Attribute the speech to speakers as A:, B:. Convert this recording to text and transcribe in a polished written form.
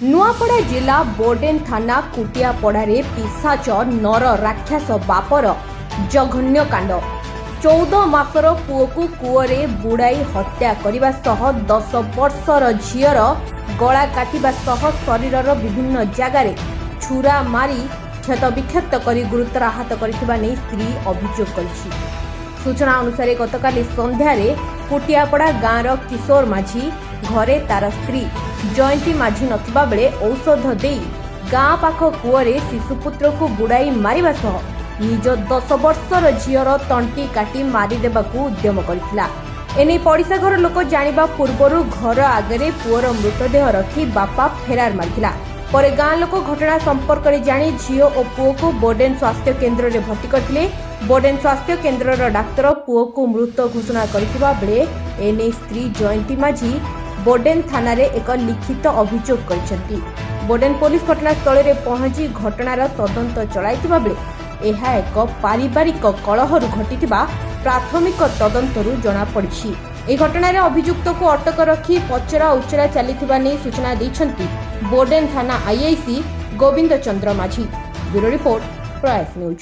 A: ନୂଆପଡ଼ା ଜିଲ୍ଲା ବୋଡେନ୍ ଥାନା କୁଟିଆପଡ଼ାରେ ପିଶାଚ ନର ରାକ୍ଷସ ବାପର ଜଘନ୍ୟ କାଣ୍ଡ। 14 ମାସର ପୁଅକୁ କୂଅରେ ବୁଡ଼ାଇ ହତ୍ୟା କରିବା ସହ 10 ବର୍ଷର ଝିଅର ଗଳା କାଟିବା ସହ ଶରୀରର ବିଭିନ୍ନ ଜାଗାରେ ଛୁରା ମାରି କ୍ଷତବିକ୍ଷତ କରି ଗୁରୁତର ଆହତ କରିଥିବା ନେଇ ସ୍ତ୍ରୀ ଅଭିଯୋଗ କରିଛି। ସୂଚନା ଅନୁସାରେ, ଗତକାଲି ସନ୍ଧ୍ୟାରେ କୁଟିଆପଡ଼ା ଗାଁର କିଶୋର ମାଝୀ ଘରେ ତାର ସ୍ତ୍ରୀ ଜୟନ୍ତୀ ମାଝୀ ନଥିବା ବେଳେ ଔଷଧ ଦେଇ ଗାଁ ପାଖ କୂଅରେ ଶିଶୁପୁତ୍ରକୁ ବୁଡ଼ାଇ ମାରିବା ସହ ନିଜ 10 ବର୍ଷର ଝିଅର ତଣ୍ଟି କାଟି ମାରିଦେବାକୁ ଉଦ୍ୟମ କରିଥିଲା। ଏନେଇ ପଡ଼ିଶା ଘର ଲୋକ ଜାଣିବା ପୂର୍ବରୁ ଘର ଆଗରେ ପୁଅର ମୃତଦେହ ରଖି ବାପା ଫେରାର ମାରିଥିଲା। ପରେ ଗାଁ ଲୋକ ଘଟଣା ସମ୍ପର୍କରେ ଜାଣି ଝିଅ ଓ ପୁଅକୁ ବୋଡେନ୍ ସ୍ୱାସ୍ଥ୍ୟ କେନ୍ଦ୍ରରେ ଭର୍ତ୍ତି କରିଥିଲେ। ବୋଡେନ୍ ସ୍ୱାସ୍ଥ୍ୟ କେନ୍ଦ୍ରର ଡାକ୍ତର ପୁଅକୁ ମୃତ ଘୋଷଣା କରିଥିବା ବେଳେ ଏନେଇ ସ୍ତ୍ରୀ ଜୟନ୍ତୀ ମାଝୀ ବୋଡେନ୍ ଥାନାରେ ଏକ ଲିଖିତ ଅଭିଯୋଗ କରିଛନ୍ତି। ବୋଡେନ୍ ପୋଲିସ ଘଟଣାସ୍ଥଳରେ ପହଞ୍ଚି ଘଟଣାର ତଦନ୍ତ ଚଳାଇଥିବା ବେଳେ ଏହା ଏକ ପାରିବାରିକ କଳହରୁ ଘଟିଥିବା ପ୍ରାଥମିକ ତଦନ୍ତରୁ ଜଣାପଡ଼ିଛି। ଏହି ଘଟଣାରେ ଅଭିଯୁକ୍ତକୁ ଅଟକ ରଖି ପଚରା ଉଚରା ଚାଲିଥିବା ନେଇ ସୂଚନା ଦେଇଛନ୍ତି ବୋଡେନ୍ ଥାନା IIC Gobinda Chandra Majhi. Bureau report, ପ୍ରୟାସ ନ୍ୟୁଜ୍।